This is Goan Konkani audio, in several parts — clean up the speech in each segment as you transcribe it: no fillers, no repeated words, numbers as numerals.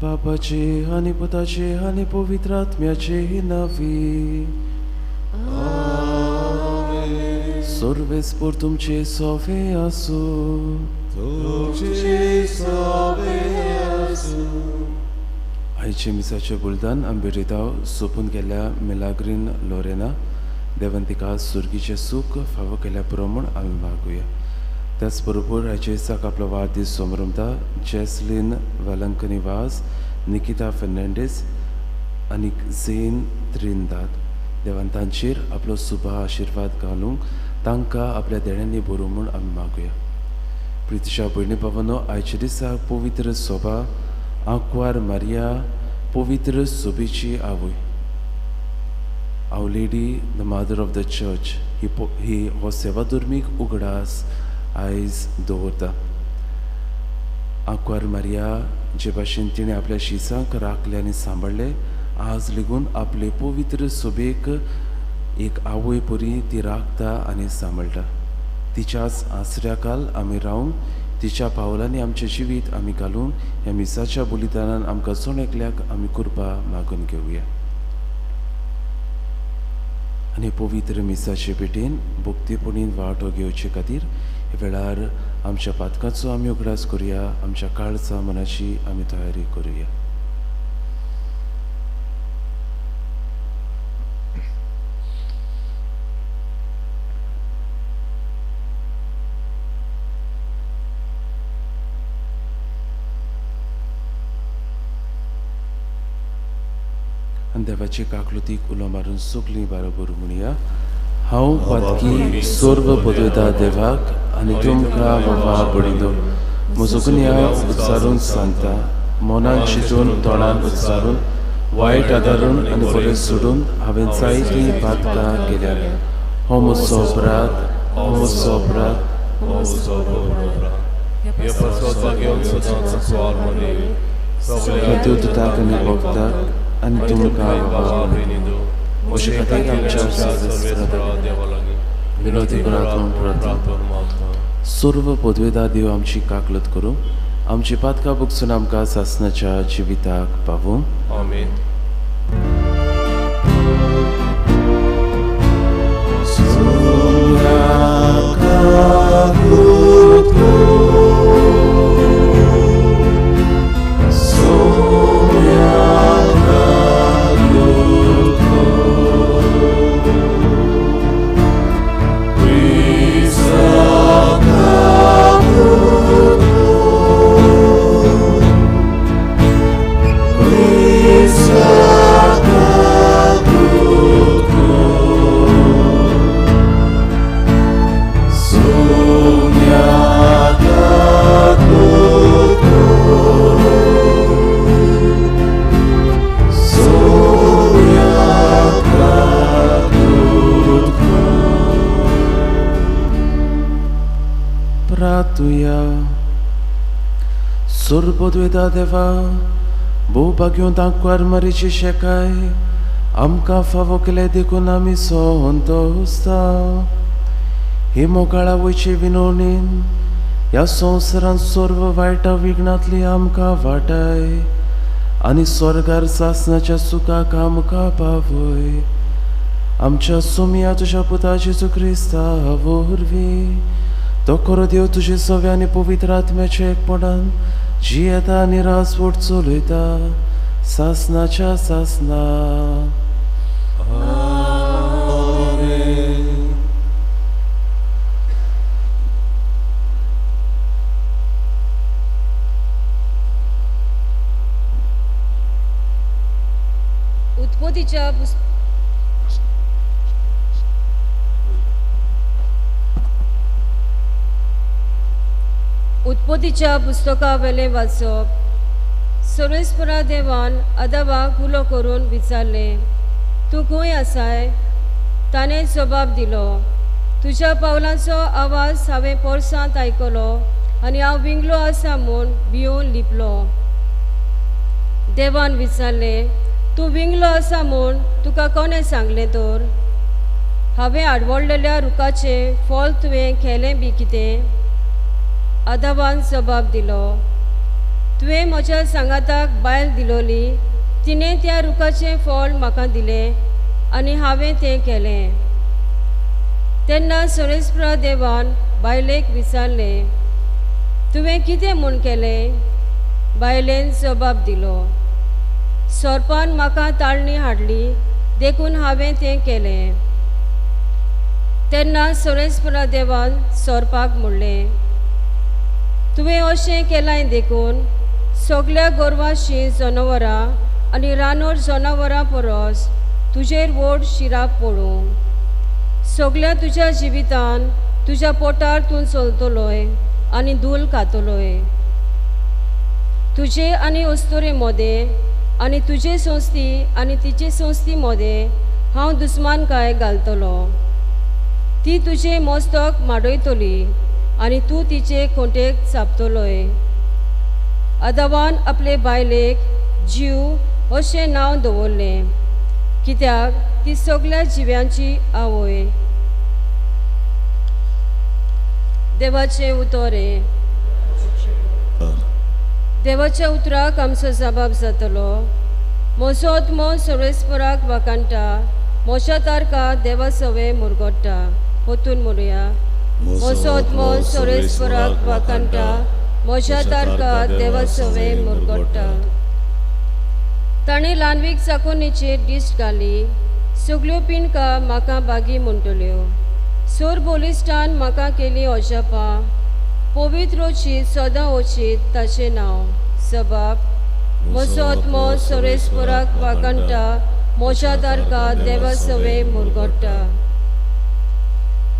बापाचे आनी पुताचे आनी पवित्र आत्म्याचे नांवी सर्वेस्पर तुमचे सोवे आसूं. तुमचे सोवे आसूं. आयचे मिसाचे बलिदान आमी भेटयता सोंपून गेल्ल्या मेलाग्रीन लोरेना देवान तिका सुर्गीचें सूख फावो केल्या पुरो म्हूण आमी मागुया. त्याच बरोबर आयच्या दिसाक आपलो वाडदीस समरमता जेसलीन वेलंकनी वाज, निकिता फेर्नांडीस आनी झेन त्रिनदाद देवान तांचेर आपलो सुभा आशिर्वाद घालूंक तांकां आपल्या देण्यांनी बरोवं म्हूण आमी मागुया. प्रितीच्या भयणी भावांनो, आयच्या दिसाक पवित्र सोबा आंकवार मारिया पवित्र सोबेची आवय, Our Lady the Mother of the Church ही हो सेवा धर्मीक उगडास आयज दवरता. आंकवार मारिया जे भाशेन तिणें आपल्या शिसांक राखले आनी सांबाळ्ळे, आज लेगून आपले पवित्र सोबेक एक आवय परी ती राखता आनी सांबाळटा. तिच्याच आसऱ्याकाल आमी रावन तिच्या पावलांनी आमचें जिवीत आमी घालून ह्या मिसाच्या बलिदानान आमकां जण एकल्याक आमी कृपा मागून घेवया. आनी पवित्र मिसाचे भेटेन भक्तीपणीन वांटो घेवचे खातीर वेळार आमच्या पातकाचो आमी उगडास करुया, आमच्या काळजा मनाची आमी तयारी करुया. आनी देवाचे काकलुतीक उलो मारून सगळीं बरोबर म्हणया, हांव पातकी सर्व पदवता देवाक आनी तुमकां बाबा बडिदो म्हजो गुन्यांव उच्चारून सांगता, मनान चिंतून तोंडान उच्चारून वायट आदारून आनी बरें सोडून हांवें जायतीं पातकां केल्यात. हो म्हजो अपराध, हो म्हजो अपराध. देवदूताक आनी भक्ताक आनी तुमकां बाबा म्हजे खातीर आमच्या विनोदी प्रार्थना. सर्व पदवेदा देव आमची काकलत करूं, आमची पातकां भोगसून आमकां सासणाच्या जिविताक पावूं. आमेन. सर्वद्वेदा देवा भोवभाग्योंत आंकवार मारीची शेकाय आमकां फावो केले देखून आमी संतोसता. हे मोगाळा वयचे विनवणीन ह्या संवसारांत सर्व वायटा विघ्नांतली आमकां वाटाय आनी स्वर्गार सासणाच्या सुखाक आमकां पावय. आमच्या सोमया तुज्या पुता जेजू क्रिस्ता वरवीं तो खरो देव तुजे सव्या आनी पवित्र आत्म्याच्या एकपणान जियेता निरासवट चलयता सासनाच्या सासना. आमेन. उत्पत्तीच्या उत्पत्तीच्या पुस्तका वेलें वाचप. सर्वेस्परा देवान आदावाक उलो करून विचारलें, तूं खंय आसाय? ताणें जबाब दिलो, तुज्या पावलांचो आवाज हांवें पोरसांत आयकलो आनी हांव विंगलो आसा म्हूण भियोवन लिपलो. देवान विचारलें, तूं विंगलो आसा म्हूण तुका कोणें सांगलें तर? हांवें आडवडलेल्या रुखाचें फळ तुवें खेलें बी कितें? आदावान जबाब दिलो, तुवें म्हज्या सांगाताक बायल दिलोली, तिणें त्या रुखाचें फळ म्हाका दिलें आनी हांवें तें केलें. तेन्ना सर्वेस्परा देवान बायलेक विचारलें, तुवें कितें म्हूण केलें? बायलेन जबाब दिलो, सोरपान म्हाका ताळणी हाडली देखून हांवें तें केलें. तेन्ना सर्वेस्परा देवान सोरपाक म्हणलें, तुवें अशें केलां देखून सगल्या गोरवांशी जनावरां आनी रानवर जनावरां परस तुजेर व्हड शिराप पडूं. सगल्या तुज्या जिवितान तुज्या पोटार तूं चलतलोय आनी धूल खातलोय. तुजे आनी अस्तुरे मदें आनी तुजे संस्थी आनी तिचे संस्थी मदें हांव दुस्मानकाय घालतलो. ती तुजें मस्तक माडयतली आनी तूं तिचे खोंटेक चापतलोय. आदावान आपले बायलेक जीव अशें नांव दवरलें, कित्याक ती सगल्या जिव्यांची आवय. देवाचें उतर हें. देवाच्या उतराक आमचो जबाब जातलो. म्हजो आत्मो सर्वेस्पराक वाखाणटा, म्हज्या तारका देवा सवे मुरगोट्टा. पोतून म्हणुया, म्हजो आत्मो सर्वेस्पराक वाखाणटा, म्हज्या तारका देवा सवे मुरगोट्टा. ताणें ल्हानवीक चाकोनीचेर दिश्ट घाली, सगल्यो पिंडका म्हाका बागी म्हणटल्यो. सोर बोलिस्टान म्हाका केली अजापां, पवित्र ओचीत सदां ओचीत ताचें नांव. सबाब, म्हजो आत्मो सर्वेस्पराक वाखाणटा, म्हज्या तारका देवा सवे मुरगोट्टा.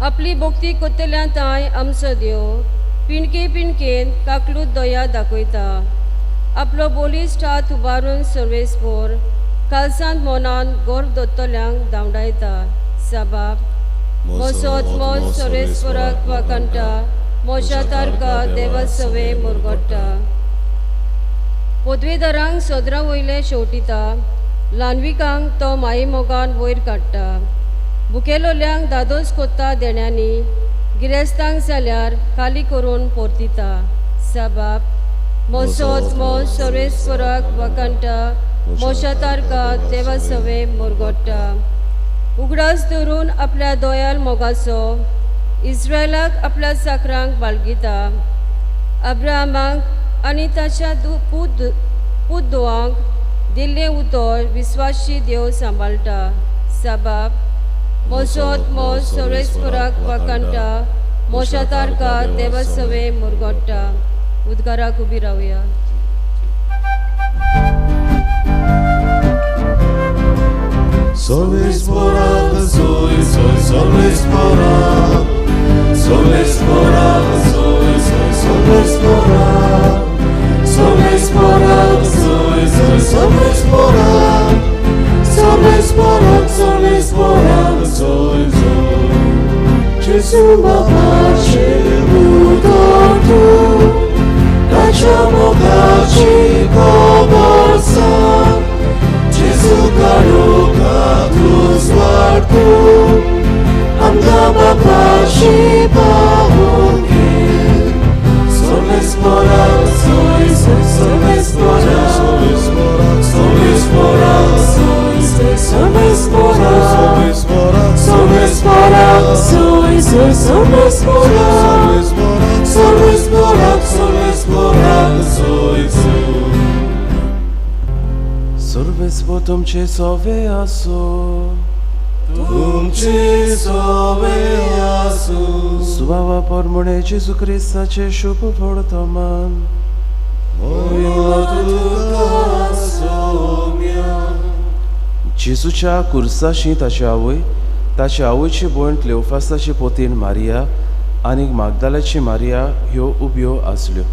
आपली भक्ती कोत्तल्या तांय आमचो देव पिंडके पिंडकेन काकलूत दया दाखयता. आपलो बलिश्ट हात उबारून सर्वेस्पोर कालसांत मनान गर्व दत्तल्यांक धांवडायता. सबाब, म्हजो आत्मो सर्वेस्पराक वाखाणटा, म्हज्या तारका देवा सवे मुरगोट्टा. पदवेदारांक सदरा वयले शेवटिता, ल्हानविकांक तो माई मोगान वयर काडटा. भुकेलोल्यांक दादोस कोत्ता देण्यांनी, गिरेस्तांक जाल्यार खाली करून परतिता. सबाब, म्हजो आत्मो सर्वेस्पराक वाखाणटा, म्हज्या तारका देवा सवे मुरगोट्टा. उगडास धरून आपल्या दोयाल मोगाचो इस्रायलाक आपल्या साकरांक बाळगिता. अब्राहमाक आनी ताच्या पूत दोवांक दिल्लें उतर विस्वाशी देव सांबाळटा. सबाब, म्हजो आत्मो सर्वेस्पराक वाखाणटा, म्हज्या तारका देवा सवे मुरगोट्टा. उद्गाराक उबी रावया. सर्वेस्पराक सोय सोय सर्वेस्पराक, सर्वेस्पराक सोय सोय सर्वेस्पराक, सर्वेस्पराक सोय सोय सर्वेस्पराक, सर्वेस्पराक सर्वेस्पराक सोय सोय. जेजू बापाचें उतर तूं, ताच्या मोगाची खबर सांग. जेजू काळोखांत उजवाड तूं, आमकां बापाशी पावोवन घे. सर्वेस्पराक सोय सोय सर्वेस्पराक, सर्वेस्पराक सोय सोय सर्वेस्पराक, सर्वेस्पराक सोय सोय सर्वेस्पराक, सर्वेस्पराक सर्वेस्पराक सोय. विस्व तुमचे सोवे आसो, तुमचे सोवे आसूं. सुवावा परमणे जेजू क्रिस्ताचे शुभ वर्तमान. मोया तुका सोम्या. जेजूच्या कुर्साशी ताची आवय, ताच्या आवयची भयण क्लेवफासाची पोतीन मारिया आनी मागदालाची मारिया ह्यो उब्यो आसल्यो.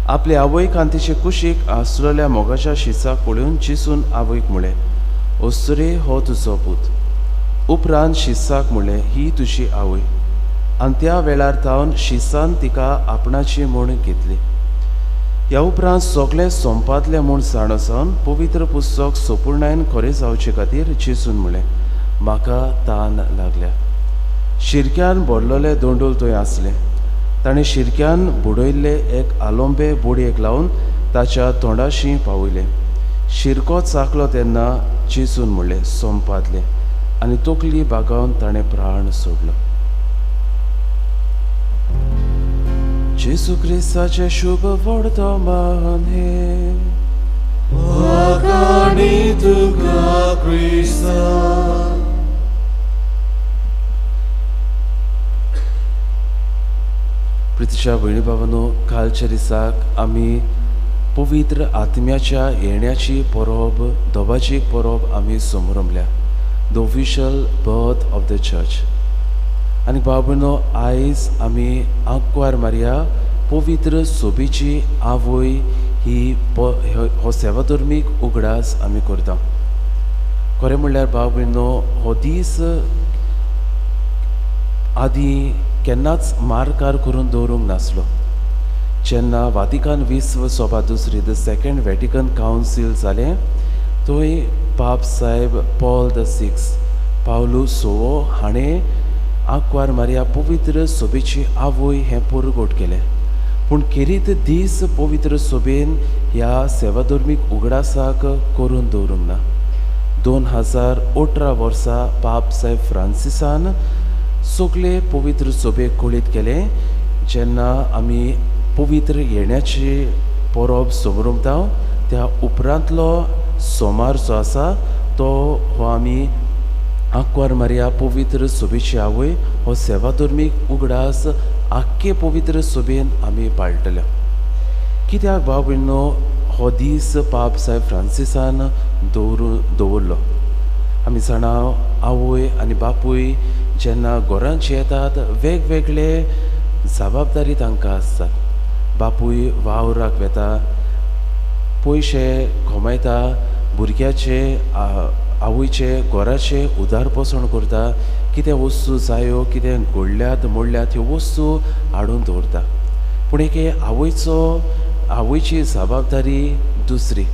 आपले आवयक आनी तिचे कुशीक आसलेल्या मोगाच्या शिसाक पळोवन जेजून आवयक म्हळें, अस्तुरे हो तुजो पूत. उपरांत शिसाक म्हळें, ही तुजी आवय. आनी त्या वेळार तावन शिसान तिका आपणाची म्हूण घेतली. ह्या उपरांत सगळें सोंपातलें म्हूण जाणा जावन पवित्र पुस्तक सोपुर्णायन खरें जावचे खातीर जेजून म्हळें, म्हाका तान लागल्या. शिरक्यान भरलेलें दोंडोल थंय आसलें. ताणें शिरक्यान बुडयल्ले एक आलोंबे बोडयेक लावन ताच्या तोंडाशी पावयलें. शिरको चाकलो तेन्ना जेजून म्हणलें, सोंपातलें. आनी तकली बागावन ताणें प्राण सोडलो. जेजू क्रिस्ताचें शुभ वर्तमान हें. वाखाणी तुका क्रिस्ता. प्रितीच्या भयणी भावांनो, कालच्या दिसाक आमी पवित्र आत्म्याच्या येण्याची परब, दोबाची परब आमी समरमल्या, the official birth of the church. आनी भाव भयणो, आयज आमी आंकवार मारिया पवित्र सोबीची आवय ही हो सेवाधर्मीक उगडास आमी करता. खरें म्हणल्यार भाव भयणो, हो दीस आदी केन्नाच मार्कार करून दवरूंक नासलो. जेन्ना वातिकान विश्व सभा दुसरी, the second Vatican council जालें, थंय पाप साहेब पॉल the six, पावलू सोवो हाणें आंकवार मारिया पवित्र सोबेची आवय हें परगट केलें. पूण खेरीत दीस पवित्र सोबेन ह्या सेवाधर्मीक उगडासाक करून दवरूंक ना. 2018 वर्सा पाप साहेब फ्रांसिसान सगळे पवित्र सोबेक कळीत केलें, जेन्ना आमी पवित्र येण्याची परब समरमता त्या उपरांतलो सोमार जो आसा तो हो आमी आंकवार मारिया पवित्र सोबेची आवय हो सेवाधर्मीक उगडास आख्खे पवित्र सोबेन आमी पाळटले. कित्याक भाव भयणो, हो दीस पाप साहेब फ्रांसिसान दवरलो. आमी जाणा आवय आनी बापूय जेन्ना घरांत येतात वेगवेगळे जबाबदारी तांकां आसतात. बापूय वावराक वेता, पयशे कमयता, भुरग्याचे आवयचे घराचे उदारपोसण करता, कितें वस्तू जायो कितें घडल्यात मोडल्यात ह्यो वस्तू हाडून दवरता. पूण एके आवयचो आवयची जबाबदारी दुसरी,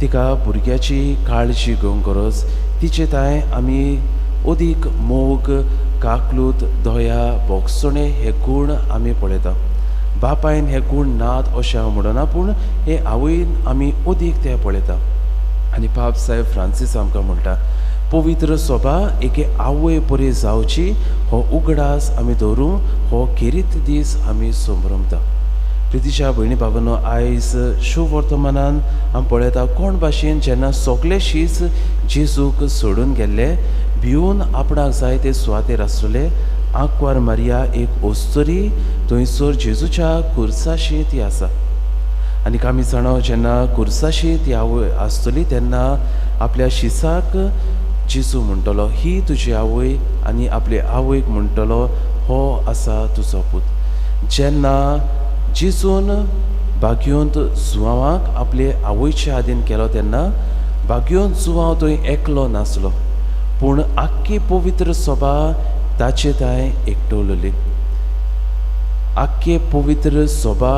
तिका भुरग्याची काळजी घेवंक गरज, तिचे तांय आमी अदीक मोग, काकलूत, दया, भोगसणें हे गूण आमी पळयता. बापायन हे गूण नात अशें हांव म्हणना, पूण हे आवयन आमी अदीक ते पळयता. आनी पाप साहेब फ्रांसीस आमकां म्हणटा, पवित्र सभा एके आवय परी जावची हो उगडास आमी दवरूं, हो खेरीत दीस आमी संभ्रमता. प्रितीच्या भयणी बाबांनो, आयज शुभवर्तमानान आमी पळयता कोण भाशेन जेन्ना सगळे शीस जेजूक सोडून गेल्ले, भिवन आपणाक जाय ते सुवातेर आसलेले, आंकवार मारिया एक अस्तुरी थंयसर जेजूच्या कुर्साशी ती आसा. आनी आमी जाणा जेन्ना कुर्साशी ती आवय आसतली तेन्ना आपल्या शिसाक जेजू म्हणटलो, ही तुजी आवय, आनी आपले आवयक म्हणटलो, हो आसा तुजो पूत. जेन्ना जेजून बागयोंत जुवांक आपले आवयचे आदीन केलो तेन्ना बागयोंत जुवांव थंय एकलो नासलो, पूण आख्खी पवित्र सभा ताचे तांय एकटवलेली. आख्खे पवित्र सभा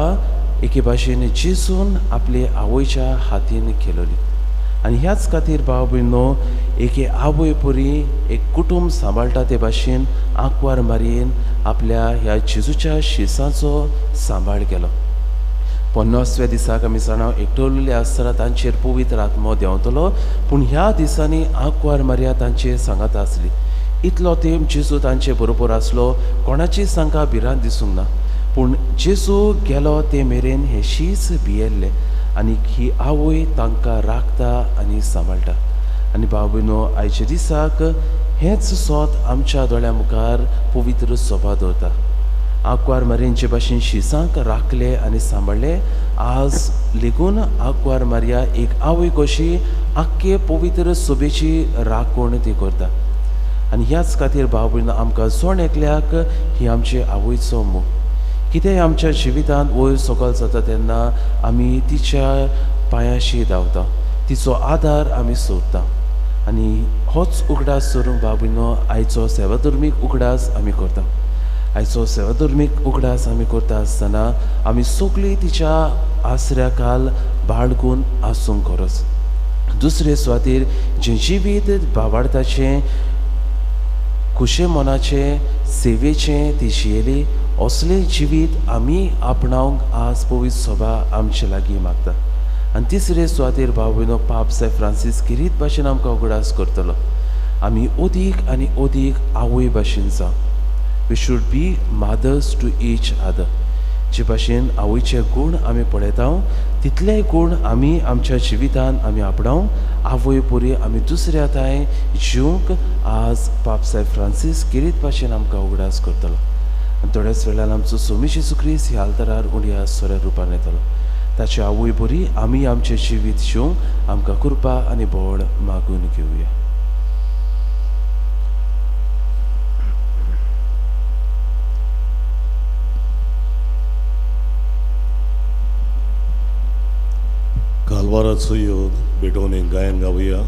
एके भाशेन जेजून आपले आवयच्या हातीन केलोली. आनी ह्याच खातीर भाव भयणो, एके आवय परी एक कुटुंब सांबाळटा ते भाशेन आंकवार मारयेन आपल्या ह्या जेजूच्या शिसाचो सांबाळ केलो. 50व्या दिसाक आमी जाणा एकटवलेले आसतना तांचेर पवित्र आत्मो देंवतलो, पूण ह्या दिसांनी आंकवार मारिया तांचे सांगात आसली. इतलो तेंप जेजू तांचे बरोबर आसलो, कोणाचीच तांकां भिरांत दिसूंक ना. पूण जेजू गेलो ते मेरेन हे शीस भियेल्ले आनी ही आवय तांकां राखता आनी सांबाळटा. आनी भाव भयणो आयच्या दिसाक हेंच सोत आमच्या दोळ्या मुखार पवित्र सोबा दवरता. आंकवार मारयेचे भाशेन शिसांक राखले आनी सांबाळ्ळे आज लेगून आंकवार मारिया एक आवय कशी आख्खे पवित्र सोबेची राखण ती करता. आनी ह्याच खातीर भाव भयणो आमकां जण एकल्याक ही आमची आवयचो मोग कितेंय आमच्या जिवितांत वयर सकयल जाता तेन्ना आमी तिच्या पांयाशी धांवता, तिचो आदार आमी सोदता. आनी होच उगडास करूंक भाव भयणो आयचो सेवाधर्मीक उगडास आमी करता. आयचो सेवाधर्मीक उगडास आमी करता आसतना आमी सगळीं तिच्या आसऱ्या काल बाळगून आसूंक गरज. दुसरे सुवातेर जें जिवीत बाबार्थाचें खुशे मनाचें सेवेचें ती जियेली असलें जिवीत आमी आपणावंक आज पवित्र सभा आमचे लागीं मागता. आनी तिसरे सुवातेर भाव भयणो पाप सायब फ्रांसीस किरीत भाशेन आमकां उगडास करतलो आमी अदीक आनी अदीक आवय भाशेन जावं. We should be mothers to each other. जे भाशेन आवयचे गूण आमी पळयता तितले गूण आमी आमच्या जिवितान आमी आपणावं आवय परी आमी दुसऱ्या थांय जिवंक आज पाप सायब फ्रांसीस किरीत भाशेन आमकां उगडास करतलो. आनी थोड्याच वेळान आमचो सोमी जेजू क्रिस्त ह्या आल्तारार उण्या सोऱ्या रुपान येतलो. ताची आवय बरी आमी आमचें जिवीत जिवंक आमकां कृपा आनी बळ मागून घेवया. कालवाराचो योग भेटोवन एक गायन गावया.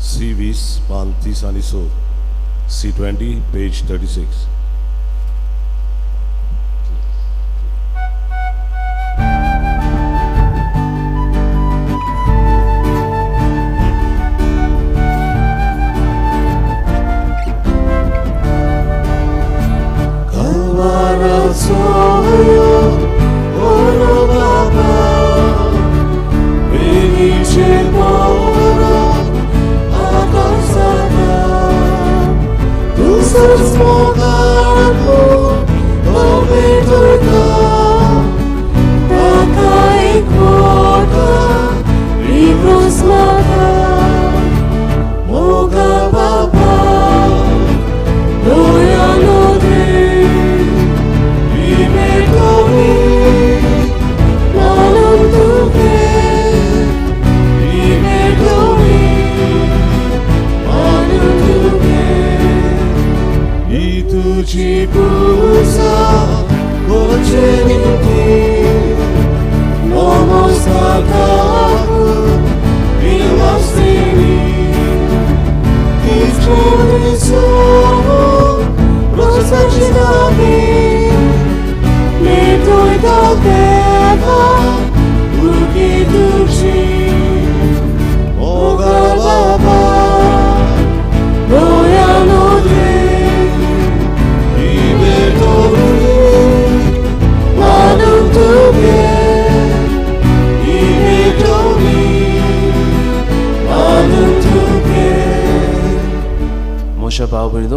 सी 20 पान 30 आनी 100, सी 20 पेज 36. कालवाराचो योग ओरो बाबा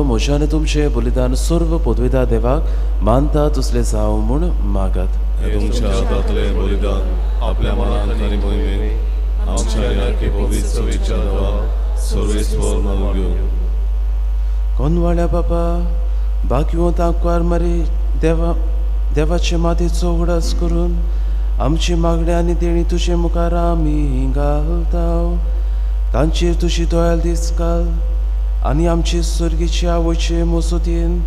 म्हज्या तुमचें बलिदान सर्व पदवेदा देवाक मानता तसलें जावं म्हूण मागात. तुमच्या हातांतलें बलिदान आपल्या मनान आनी मोहिमेन आमच्या ह्या पवित्र सभेच्या देवाक सर्वेस्पर मानून घेवं. कोनवाळ्या बाबा बाकी आंकवार मारी देवा देवाचे मातेचो उगडास करून आमची मागणी आनी देणी तुजे मुखार आमी घालता. तांचेर तुजी दोयाल दीस घाल आनी आमचे सर्गीचे आवयचे मोसोतीन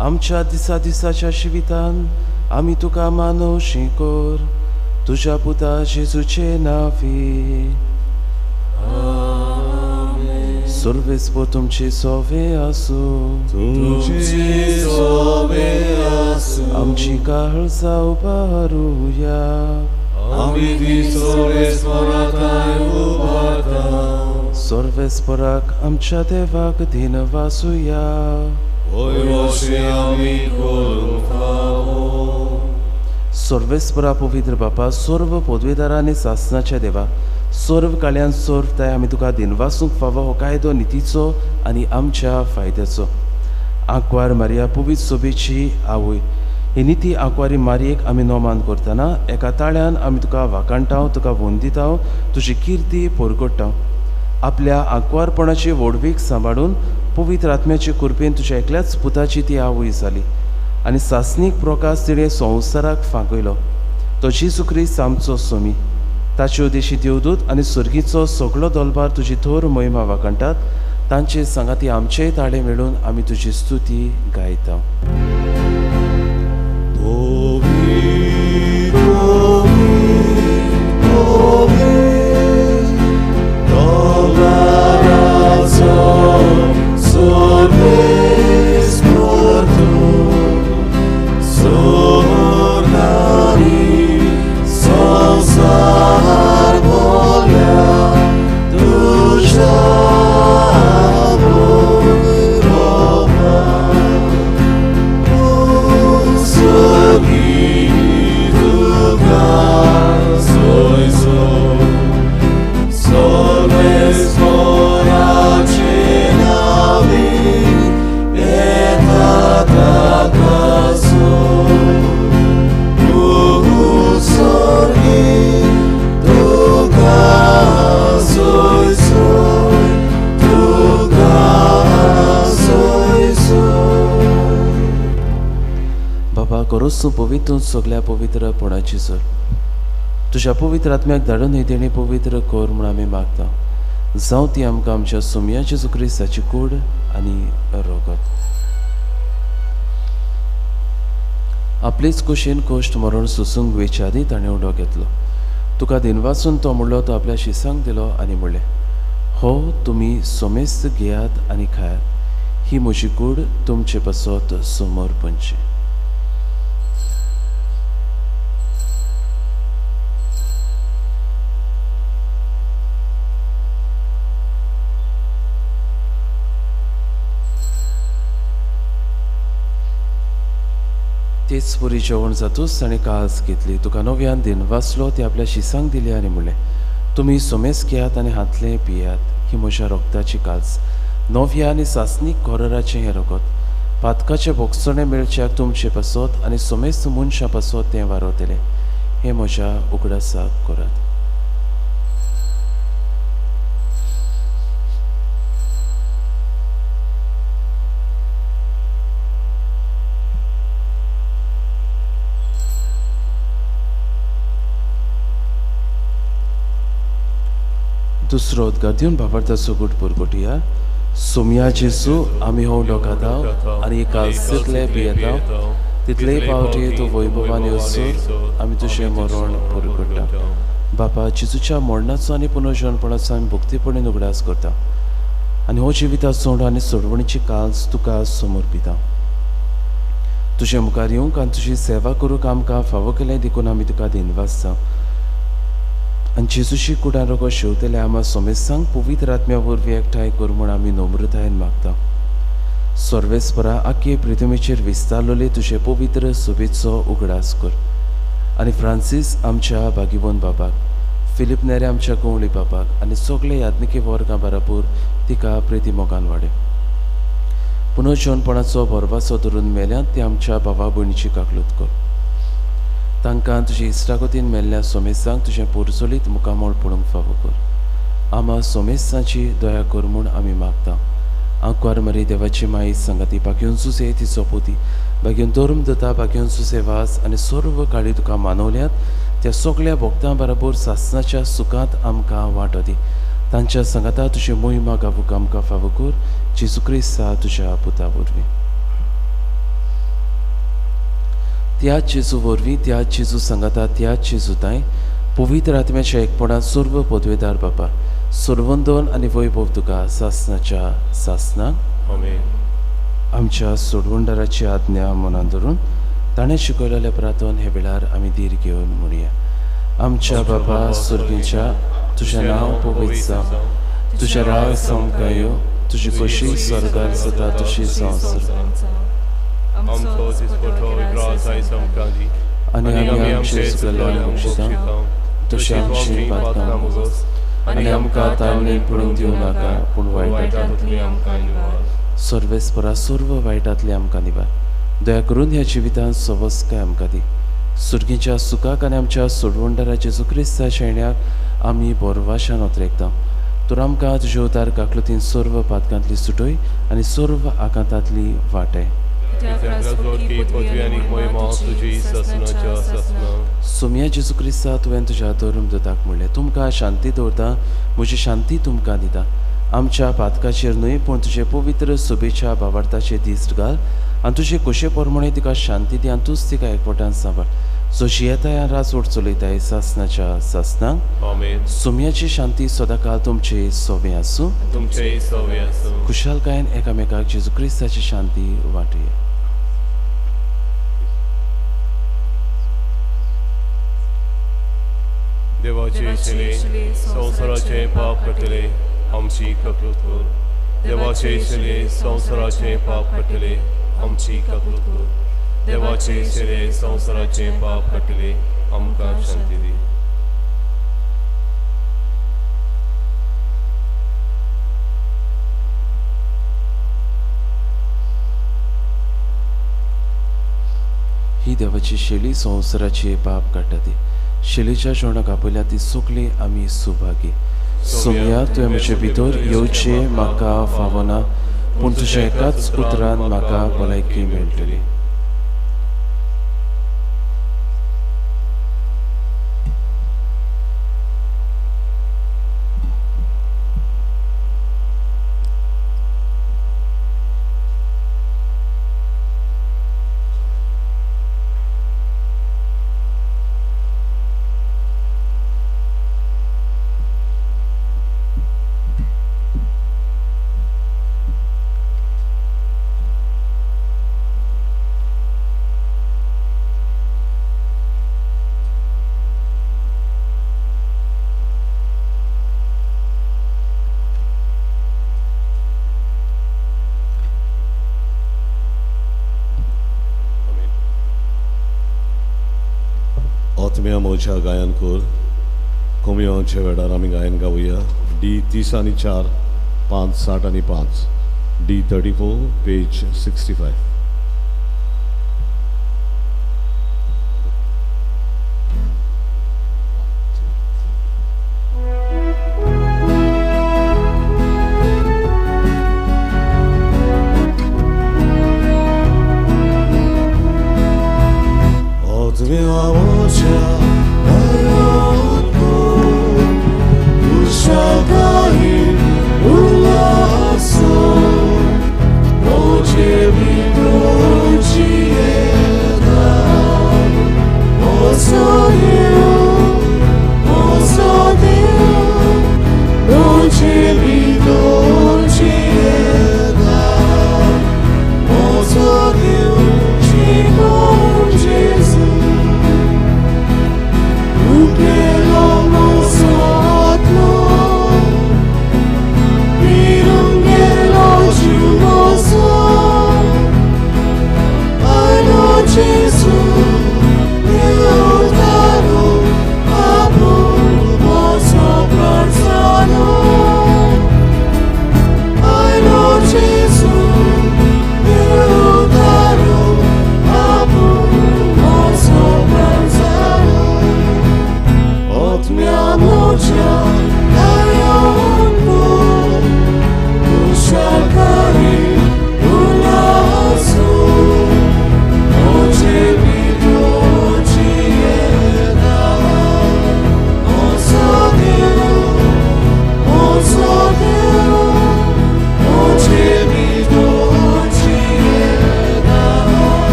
आमच्या दिसा दिसाच्या जिवितान आमी तुका मानवशी कर तुज्या पुता जेजूचे नांवी. सर्वेस्पर तुमचे सोवे आसूं. तुमचे सोवे आसूं. आमची काळजां उबारुया. आमी ती सर्वेस्पराक उबारता. सर्वेस्पराक आमच्या देवाक दिन वासुया. सर्वेस्परा पवित्र बापा सर्व पदवेदारा आनी सासनाच्या देवा सर्व काळ्यान सर्व ताय आमी तुका दिनवासूंक फावो हो कायदो नितीचो आनी आमच्या फायद्याचो. आंकवार मारिया पवित्र सोबेची आवय ही निती आंकवारी मारयेक आमी नोमान करतना एका ताळ्यान आमी तुका वाखाणटाव, तुका वंदिताव, तुजी किर्ती परगट्टाव. आपल्या आंकवारपणाची व्हडवीक सांबाळून पवित्र आत्म्याचे कृपेन तुज्या एकल्याच पुताची ती आवय जाली आनी सासणीक प्रकाश तिणें संवसाराक फांकयलो. तो जेजू क्रिस्त आमचो सोमी. ताचे उदेशी देवदूत आनी सर्गीचो सगळो दलबार तुजी थोर महिमा वाखाणटात. तांचे सांगाती आमचेय ताळे मेळून आमी तुजी स्तुती गायता. तूं पवित्र सगल्या पवित्रपणाची सर तुज्या पवित्र आत्म्याक धाडून ही तेणी पवित्र कर म्हूण आमी मागता. जावं ती आमकां आमच्या सोमया जेजू क्रिस्ताची कूड आनी रगत. आपलेच कुशीन कोश्ट मरण सोसूंक वेच्या आदीं ताणें उडो घेतलो. तुका दिनवासून तो म्हणलो, तो आपल्या शिसांक दिलो आनी म्हणलें, हो तुमी सोमेस्त घेयात आनी खायात, ही म्हजी कूड तुमचे पासत समर्पणची. तेच पुरी जेवण जातूच ताणें काळज घेतली, तुका नव्यान दिनवासलो, ती आपल्या शिसांक दिली आनी म्हणलें, तुमी सोमेस घेयात आनी हातलें पियात, ही म्हज्या रोगताची काळज, नव्या आनी सासणीक कोरराचें हें रगत, पातकाचें भोगसणें मेळच्याक तुमचे पासत आनी सोमेस्त मनशां पासत तें वारवतलें. हें म्हज्या उगडासाक करात. दुसरो उद्गार दिवन बाबार्थाचो गुट पुरगुटया. सोमया जेजू आमी हो उडो खाताव आनी कालसितले पियेताव, तितलेय पावटी तूं वैभवान येवसर आमी तुजें मरण पुरगुट्टा. बापा, जेजूच्या मरणाचो आनी पुनर्जनपणाचो आमी भक्तीपणीन उगडास करता आनी हो जिविताचो उंडो आनी सोडवणीची काल्स तुका समर्पिता. तुजे मुखार येवंक आनी तुजी सेवा करूंक आमकां फावो केलें देखून आमी तुका दिनवासता. आनी जेजूची कुडान रोगो शेवतले आमा सोमेसांक पवित्र आत्म्या वरवीं एकठांय कर म्हूण आमी नम्रतायेन मागता. सर्वेस्परा आख्खे पृथ्वीचेर विस्तारलेले तुजे पवित्र सोबेचो उगडास कर आनी फ्रांसीस आमच्या भागीवन बाबाक, फिलीप नेरे आमच्या गवळी बाबाक आनी सगळे याज्ञिकी वर्गां बराबर तिका प्रिती मोगान वाडय. पुनर्जनपणाचो भरवासो धरून मेल्यात ती आमच्या भावा भयणीची काकलूत कर. तांकां तुजे इश्टागतीन मेल्ल्या सोमेसांक तुजें पोरचोलीत मुखामळ पळोवंक फावो कर. आमा सोमेसांची दया कर म्हूण आमी मागता. आंकवार मरी देवाची माई सांगाती बागेवन सुसे तिचो पोती बागेवन धर्म दता बागेवन सुसे वास आनी सर्व काळी तुका मानवल्यात त्या सगळ्या भक्तां बराबर सासनाच्या सुखांत आमकां वांटो दी. तांच्या सांगाता तुजी मोहिमा गावूंक आमकां फावो कर. जेजू क्रिस्ता तुज्या पुता वरवीं. त्याच जेजू वरवीं, त्याच जेजू सांगाता, त्याच जेजू तांय पवित्र आत्म्याच्या एकपणान सर्व पदवेदार बापा सर्वंदन आनी वैभव तुका सासनाच्या सासनाक. आमेन. आमच्या सोडवणदाराची आज्ञा मनान धरून ताणें शिकयलेल्या प्रार्थन हे वेळार आमी धीर घेवन म्हणया. आमच्या बापा सुर्गीच्या, तुजें नांव पवित्र जावं, तुजें राज आमकां येवं, तुजी कशी स्वर्गार जाता तशी संवसारांत. आमचो दिसपटो ग्रास आयज आमकां दी आनी आमी आमचे चुकलेल्यांक बक्षिता तशी आमची पातकां भोगस आनी आमकां ताळणी पडूंक दिवं नाका, पूण वायटांतली आमकां निवार. सर्वेस्परा सर्व वायटांतली आमकां निवार. दया करून ह्या जिवितांत सवस्काय आमकां दी. सुर्गीच्या सुखाक आनी आमच्या सोडवणदारा जेजू क्रिस्ता शेण्याक आमी बोरवाशान ओतरेकता. तर आमकां तुज्या उतार काकलुतीन सर्व पातकांतली सुटय आनी सर्व आकांतांतली वाटय. सोम्या जेजू क्रिस्ता, तुवें तुज्या धर्म दुताक म्हणलें, तुमकां शांती दवरता, म्हजी शांती तुमकां दिता. आमच्या पातकाचेर न्हय पूण तुजे पवित्र शुभेच्छा बाबार्थाचे दीस घाल आनी तुजे खोशे प्रमाणे तिका शांती दी आनी तूंच तिका एकवटान सांबाळ. जो जियेताय आनी राजवट चलयताय सासनाच्या सासनाक. आमेन. सोम्याची शांती सदांकाळ तुमचे सोबे आसूं. तुमचे सोबे आसूं. खुशालकायेन एकामेकाक जेजू क्रिस्ताची शांती वांटुया. देवाचे शिले संवसाराचे पाप काडटले आमची कबूल कर. देवाचे शिले संवसाराचे पाप काडटले आमची कबूल कर. देवाचे शिले संवसाराचे पाप काडटले आमकां शांती दी. ही देवाची शेली संवसाराचे पाप काडटा ती शेलीच्या जेवणाक आपयल्या ती सगळी आमी सुभागी. सोम्या, तुवें म्हजे भितर येवचें म्हाका फावना, पूण तुज्या एकाच उतरान म्हाका भलायकी मेळटली. आत्म्या मोच्या गायन कर कोमियोच्या वेळार आमी गायन गावया. डी 30 आनी 4, 5, 60 आनी 5, डी 34, पेज 65.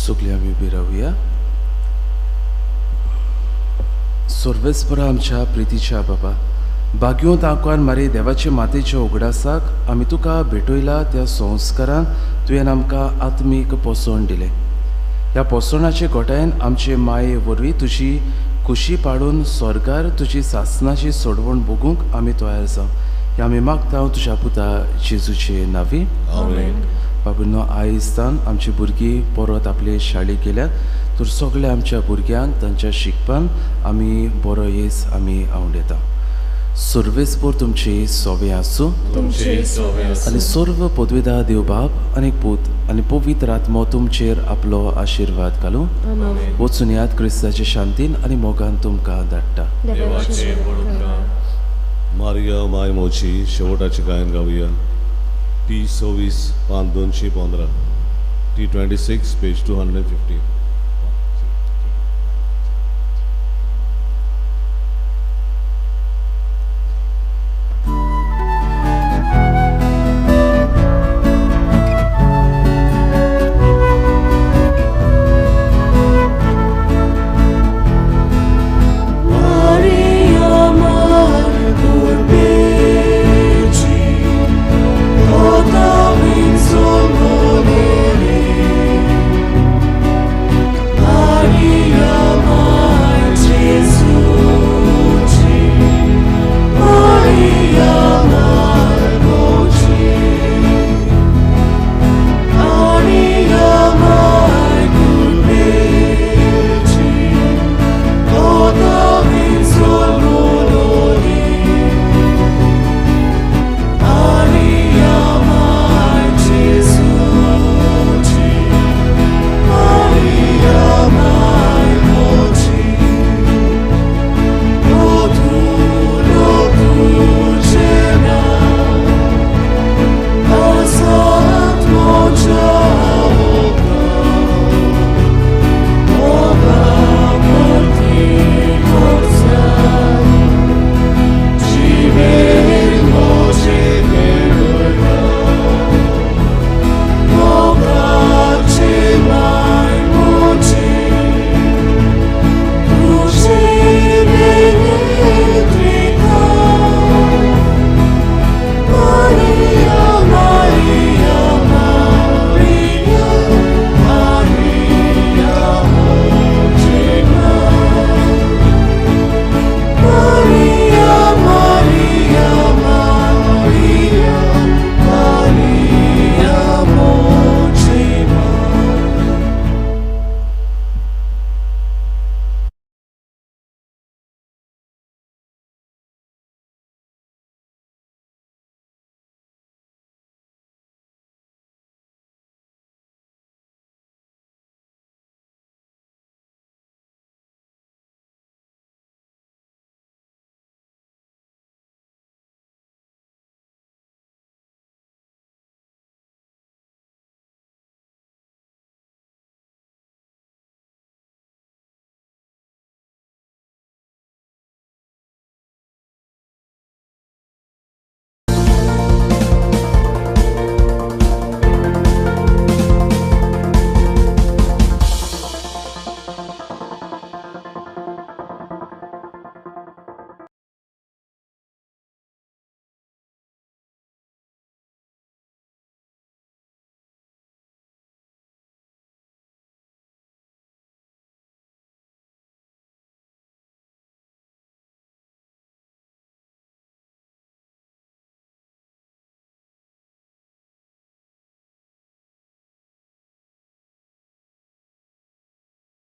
सगळीं आमी उबी रावया. सर्वेस्परा आमच्या प्रितीच्या बाबा, भाग्योंत आंकवार मारी देवाचे मातेच्या उगडासाक आमी तुका भेटयला त्या संस्कारान तुवें आमकां आत्मीक पोसवण दिलें. ह्या पोसवणाचे गोठायन आमचे माये वरवीं तुजी खुशी पाडून स्वर्गार तुजी सासनाची सोडवण भोगूंक आमी तयार जावं. ह्या आमी मागता तुज्या पुता जेजूचे नांवी. आमेन. बाबूनो, आयज आमची भुरगीं परत आपले शाळेक गेल्यात तर सगळ्या आमच्या भुरग्यांक तांच्या शिकपान आमी बरो येस आमी आवडयता. सर्वेस्पोर तुमचे सोवे आसूं तुमचे सोवे आसूं. आनी सर्व पदवेदा देव बाप आनी पूत आनी पवित्र आत्मो तुमचेर आपलो आशिर्वाद घालूं. वचून याद क्रिस्ताचे शांतीन आनी मोगान तुमकां धाडटा. देवाचे बळुका. मारिया माय मोची शेवटाचे गायन गावया. टी 26 पान 215, T 26 page 215.